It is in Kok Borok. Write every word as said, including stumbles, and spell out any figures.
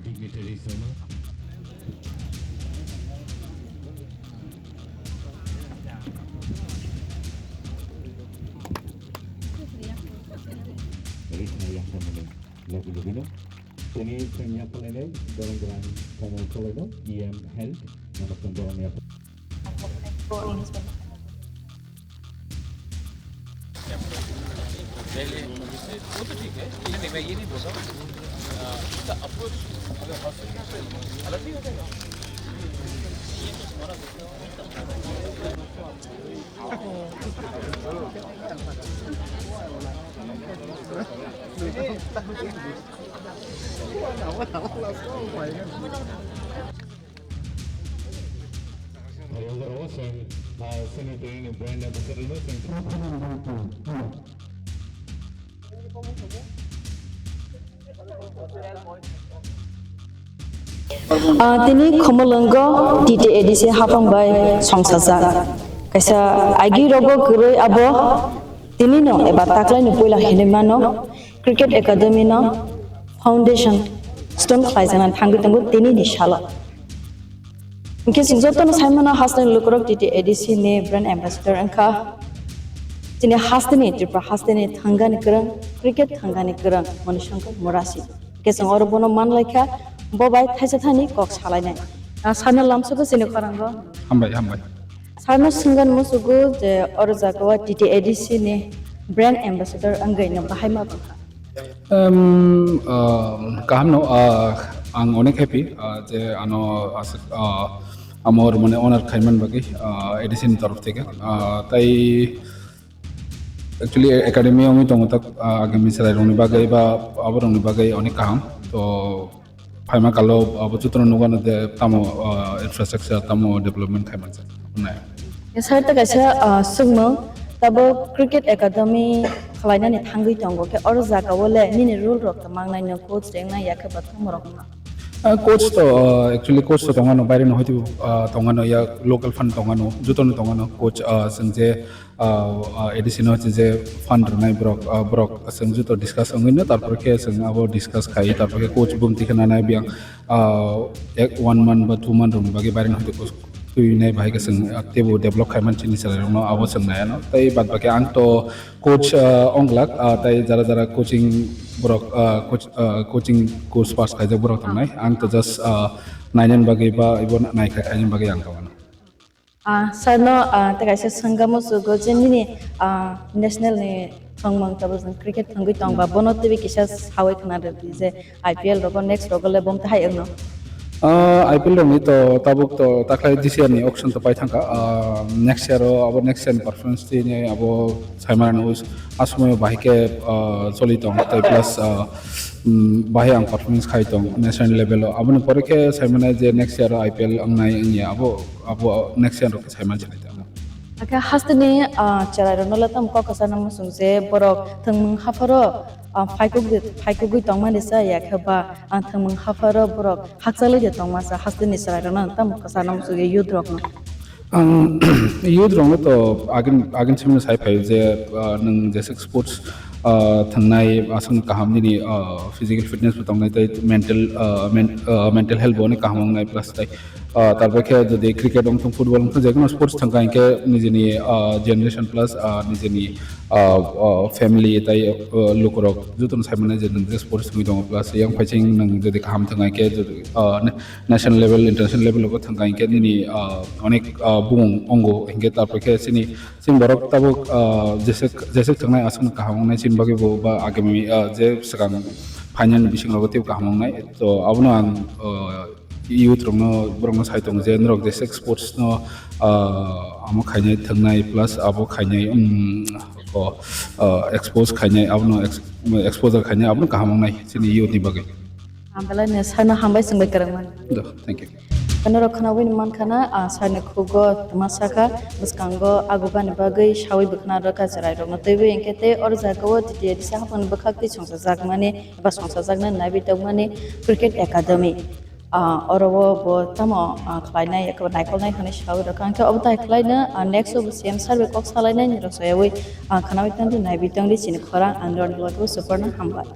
Dignitaries, ano. Rikna yakhamani logi logino. Tini sengya palainai, dorong dorong komo palaino, E M Health, namakon dorong yakhamani. वो तो ठीक है, लेकिन मैं ये नहीं बोल रहा हूँ। अ, इसका अप्रोच अगर हॉस्पिटल से अलग नहीं हो जाएगा? ये तो तुम्हारा Phaiyung borok chwng, ah, chini tini brand ambassador no chwng. Ah, tini Khumulwngo T T A D C hapang bai songsajak. Kaisa agi rogo kwrwi abo tini no eba taklai no puila hinwi mano. Cricket Academy no foundation stone khlaijaknani thangwi tongo tini ni salo. Hinkhe chwng jotono sai mano, hasteni lukurok T T A D C ni brand ambassador wngkha. Chini hasteni, Tripura hasteni thangani kwrwng, cricket thangani kwrwng Manishankar Murasi. Hinkhe chwng oro bono man laikha, bo bai thaisa thani kok salainai. Ah, sano lamsogo chini khorang bo. Hambai, hambai. Sarno swngani musugo je oro jaga o T T A D C ni brand ambassador wngwi no bahai ma tongkha. Em, ah, kaham no, ah, ang onek happy, ah, je ano aswk, ah, amo rwmani honor khaiman bagwi, ah, A D C ni torof theke, ah, tai actually academy wngwi tongo tak, ah, agami chwrai rokni bagwi ba abo rokni bagwi onek kaham. To phaima kalo abo chwngno nukgano de tamo, ah, infrastructure tamo development khaimanjak nai. Sir, ta kaisa, ah, swngmung, tabuk Cricket Academy khwlainani thangwi tongo, khe oro jaga o le nini role rok tongmangnai, nwng coach ringnai, yakhe bathang borok wngma? Ah, coach to, ah, actually coach to tongano, baire no hoite, ah, tongano, ya local fan tongano, jotono tongano coach, ah, chwng je, ah, ah, A D C no je fund rwnai borok, ah, borok chwng joto discuss wngwi no, tarpor khe chwng abo discuss khai, tarpor khe coach bumti khe nanai biyang, ah, ek one month ba two month rokni bagwi baire no hoite coach twi nai bahai khe chwng, ah, teibo develop khai man chini chwrai rokno abo chwng nai ano. Tei bad baki ang to coach, ah, ong glak, ah, tei jara jara coaching borok, ah, coach, ah, coaching course pass khaijak borok tongnai. Ang to just, ah, nainani bagwi ba ibo nai khai khainani bagwi ang tongano. Ah, sir no, ah, tei kaisa swngamo sugo je nini, ah, national ni thwngmung tabuk cricket thwngwi tong ba, bono twiwi kisa sawi khna rwdi je I P L rogo next rogo le bom tahai wngno. Ah, I P L rokni to tabuk to takhai this year ni auction to pai thangkha. Ah, next year o abo next year ni performance tini abo saimano asomoi bahai khe, ah, choli tong tei plus, ah, mm, bahai ang performance khai tong national level o. Aboni pore khe saimano je next year o I P L wngnai wngya abo, abo next year o khe saiman sinai tong. Hakhe hasteni, ah, chwrairokno le tamo kok kwchangno muchung je borok thwngmung hapharo, ah, phaikugwi, phaikugwi tongmani cha, ya khe ba, ah, thwngmung hapharo borok hakchalwi de tongma cha, hasteni chwrairokno tamo kwchangno muchung je youth rokno. Ang youth rokno to agin, agin simi sai phaio je, ah, nwng jeswk sports, ah, thwngnai aswkno kaham nini, ah, physical fitness bo tongnai tei mental, ah, men-, ah, mental health bo onek kaham wngnai plus tei ah, tarpore khe jodi cricket wng thung, football wng thung, jekono sports thang kha hinkhe nijini, ah, generation plus, ah, nijini, ah, ah, family tei, ah, lukurok jotono sai mannai je nwng je sports thwngwi tongo plus yang phaising nwng jodi kaham thang kha hinkhe jodi, ah, na-, national level, international level o thang kha hinkhe nini, ah, onek, ah, bumung ongo hinkhe tarpore khe chini, chini borok tabuk, ah, jeswk, jeswk thangnai aswkno kaham wngnai chini bagwi bo ba agami, ah, je swkang phainani bising rogo teibo kaham wngnai to abono ang, ah, youth rokno borokno sai tongo je norok jeswk sports no, ah, amo khainai thwngnai plus abo khainai, um, ko, ah, expose khainai abono ex-, exposure khainai abono kaham wngnai chini youth ni bagwi. Ang belai no sano hambai swngbai kwrwngmani. Do, thank you. Norok khwnawi mankha na, ah, sani khugo twma sakha, bwskango agubani bagwi sawi bwkhwnarok kacharai rokno twiwi, hinkhe tei oro jagao T T A D C haphangni bwkhak twi songchajakmani eba songchajaknani naiwi tongmani Cricket Academy. Ah, oro o bo tamo, ah, khlainai, eko naikolnai hwnwi sawi rokha. Hinkhe obo tai khlaino, ah, next o bo C M sir bai kok salainai nirok sayawi, ah, khwnawi tongdi, naiwi tongdi chini khorang, ang roni logio Suporna, hambai.